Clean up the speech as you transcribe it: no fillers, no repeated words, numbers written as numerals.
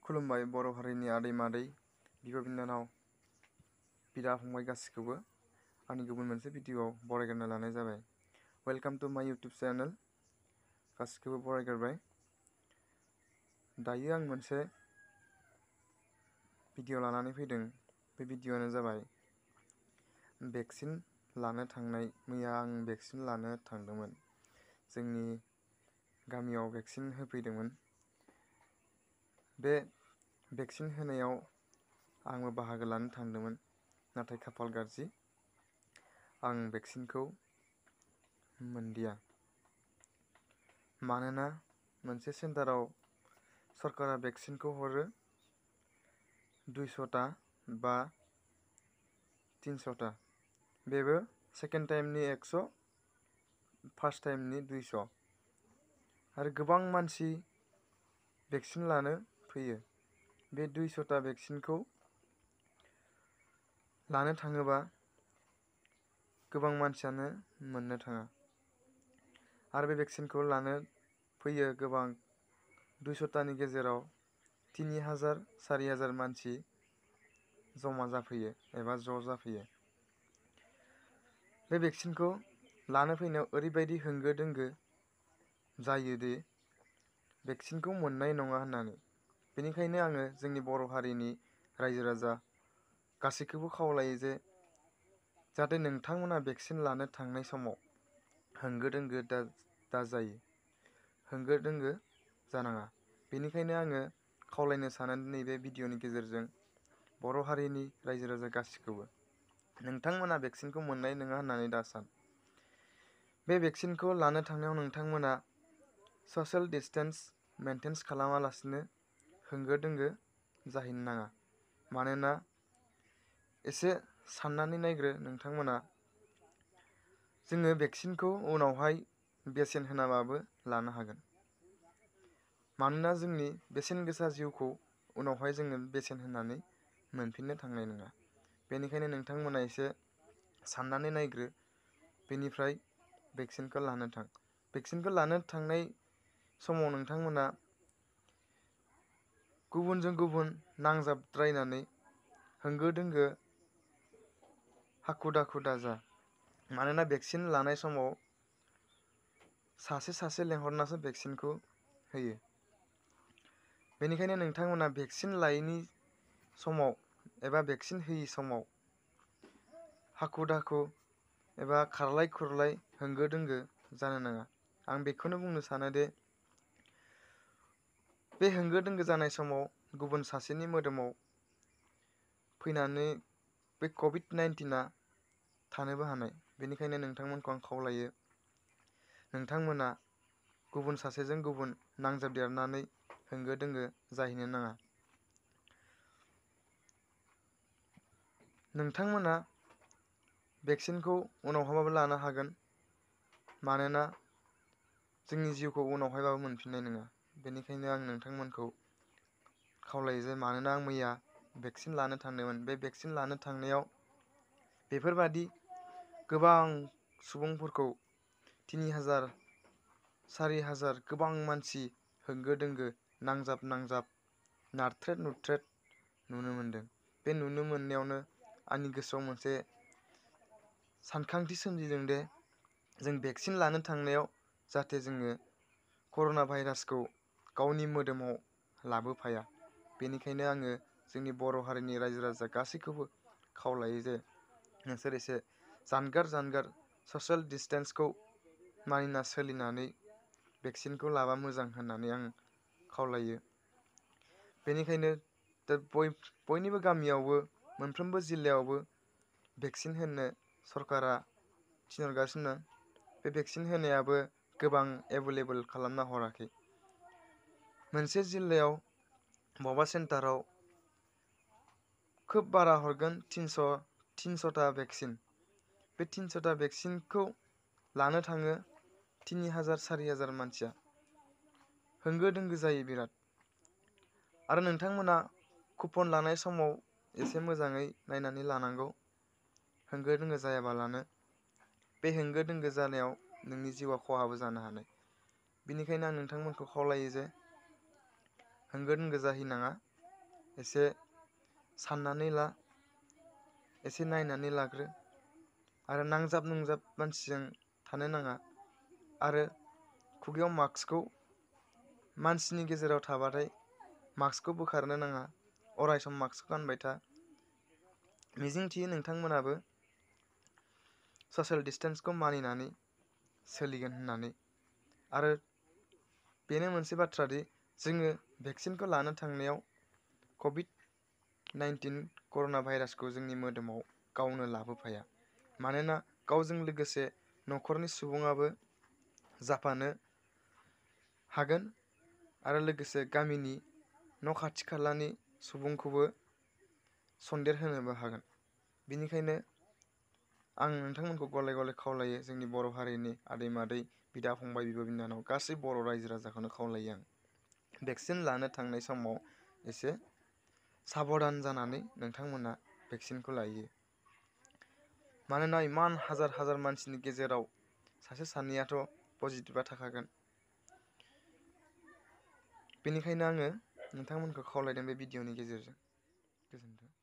खुलुमबाय बर' हारिनि आदै मादै बिब' बिनानाव बिदा फंबाय गासिखौबो आंनि गुबुन मोनसे भिडिअ'आव बरायग्रोना लानाय जाबाय। वेलकाम टु माय इउटुब चेनेल। गासिखौबो बरायग्रोबाय। दायो आं मोनसे भिडिअ' लानानै फैदों। बे भिडिअ'आनो जाबाय भेक्सिन लानो थांनाय। मैया आं भेक्सिन लानो थांदोंमोन। जोंनि गामियाव भेक्सिन होफैदोंमोन। बे भेक्सिन होनायाव आंबो बाहागो लानो थांदोंमोन, नाथाय खाफाल गाज्रि आं भेक्सिनखौ मोनदिया। मानोना मोनसे सेन्टाराव सरकारा भेक्सिनखौ हरो 200टा बा 300टा। बेबो सेकेन्ड टाइमनि 100, फार्स्ट टाइमनि 200। आरो गोबां मानसि भेक्सिन लानो फैयो। बे 200टा भेक्सिनखौ लानो थाङोबा गोबां मानसियानो मोननो थाङा। आरो बे भेक्सिनखौ लानो फैयो गोबां 200टानि गेजेराव 3000 4000 मानसि जमा जाफैयो एबा ज' जाफैयो। बे भेक्सिनखौ लानो फैनायाव ओरैबायदि होंगो दोंगो जायोदि भेक्सिनखौ मोननाय नङा होननानै। बेनिखायनो आङो जोंनि बर' हारिनि रायजो राजा गासैखौबो खावलायो जे जाहाथे नोंथांमोना भेक्सिन लानो थांनाय समाव होंगो दोंगो दा जायो, होंगो दोंगो जानाङा। बेनिखायनो आङो खावलायनो सानो नैबे भिडिअ'नि गेजेरजों बर' हारिनि रायजो राजा गासिखौबो, नोंथांमोना भेक्सिनखौ मोननाय नङा होननानै दा सान। बे भेक्सिनखौ लानो थांनायाव नोंथांमोना ससियेल डिस्टेन्स मेनटेन खालामालासिनो होंगो दोंगो जाहैनो नाङा। मानोना एसे साननानै नायग्रो नोंथांमोना, जोङो भेक्सिनखौ उनावहाय बेसेन होनाबाबो लानो हागोन। मानोना जोंनि बेसेन गोसा जिउखौ उनावहाय जोङो बेसेन होनानै मोनफिननो थांनाय नङा। बेनिखायनो नोंथांमोना एसे साननानै नायग्रो, बेनिफ्राय भेक्सिनखौ लानो थां। भेक्सिनखौ लानो थांनाय समाव नोंथांमोना गुबुनजों गुबुन नांजाबद्रायनानै होंगो दोंगो हाखु दाखु दाजा। मानोना भेक्सिन लानाय समाव सासे सासे लेंहरनासो भेक्सिनखौ होयो। बेनिखायनो नोंथांमोना भेक्सिन लायैनि समाव एबा भेक्सिन होयि समाव हाखु दाखु एबा खारलाय खुरलाय होंगो दोंगो जानो नाङा। आं बेखौनो बुंनो सानोदि बे होंगो दोंगो जानाय समाव गुबुन सासेनि मोदोमाव फैनानै बे कभिड-19आ थानोबो हानाय। बेनिखायनो नोंथांमोनखौ आं खावलायो, नोंथांमोना गुबुन सासेजों गुबुन नांजाबदेरनानै होंगो दोंगो जाहैनो नाङा। नोंथांमोना भेक्सिनखौ उनावहायबाबो लानो हागोन। मानोना जोंनि जिउखौ उनावहायबाबो मोनफिननाय नङा। बेनिखायनो आं नोंथांमोनखौ खावलायो जे, मानोना आं मैया भेक्सिन लानो थांदोंमोन। बे भेक्सिन लानो थांनायाव बेफोरबादि गोबां सुबुंफोरखौ 3000 4000 गोबां मानसि होंगो दोंगो नांजाब नांजाब नारथ्रेद नुथ्रेद नुनो मोनदों। बे नुनो मोननायावनो आंनि गोसोआव मोनसे सानखांथि सोमजिदों दे जों भेक्सिन लानो थांनायाव जाहाथे जोङो कर'ना भाइरासखौ गावनि मोदोमाव लाबोफाया। बेनिखायनो आङो जोंनि बर' हारिनि रायजो राजा गासैखौबो खावलायो जे नोंसोर एसे जानगार जानगार ससियेल डिस्टेन्सखौ मानिना सोलिनानै भेक्सिनखौ लाबा मोजां होननानै आं खावलायो। बेनिखायनो बयनिबो गामियावबो मोनफ्रोमबो जिल्लायावबो भेक्सिन होनो सरकारा थिनहरगासिनो। बे भेक्सिन होनायाबो गोबां एभेलेबल खालामना हराखै। मोनसे जिल्लायाव बबेबा सेन्टाराव खोब बारा हरगोन 300टा भेक्सिन। बे 300टा भेक्सिनखौ लानो थाङो 3000 4000 मानसिया। होंगो दोंगो जायो बिराद। आरो नोंथांमोना कुपन लानाय समाव एसे मोजाङै नायनानै लानांगौ, होंगो दोंगो जायाबालानो। बे होंगो दोंगो जानायाव नोंनि जिउआ खहाबो जानो हानाय। बेनिखायनो आं नोंथांमोनखौ खावलायो जे होंगो दोंगो जाहैनाङा। एसे साननानै ला, एसे नायनानै लाग्रो आरो नांजाब नुंजाब मानसिजों थानो नाङा। आरो खुगायाव मास्कखौ मानसिनि गेजेराव थाबाथाय मास्कखौ बोखारनो नाङा, अरायसम मास्क गानबाय था। मिजिंथियो नोंथांमोनाबो ससियेल डिस्टेन्सखौ मानिनानै सोलिगोन होननानै। आरो बेनो मोनसे बाथ्रा दि जोङो भेक्सिनखौ लानो थांनायाव COVID-19 कर'ना भाइरासखौ जोंनि मोदोमाव गावनो लाबोफाया। मानोना गावजों लोगोसे न'खरनि सुबुङाबो जाफानो हागोन आरो लोगोसे गामिनि न' खाथि खालानि सुबुंखौबो सन्देर होनोबो हागोन। बेनिखायनो आं नोंथांमोनखौ गले गले खावलायो, जोंनि बर' हारिनि आदै मादै, बिदा फंबाय, बिब' बिनानाव गासै बर' रायजो राजाखौनो खावलायो आं, भेक्सिन लानो थांनाय समाव एसे साबधान जानानै नोंथांमोना भेक्सिनखौ लायो। मानोना इमान हाजार हाजार मानसिनि गेजेराव सासे सानैयाथ' पजिटिभा थाखागोन। बेनिखायनो आङो नोंथांमोनखौ खावलायदों बे भिडिअनि गेजेरजों। गोजोन्थों।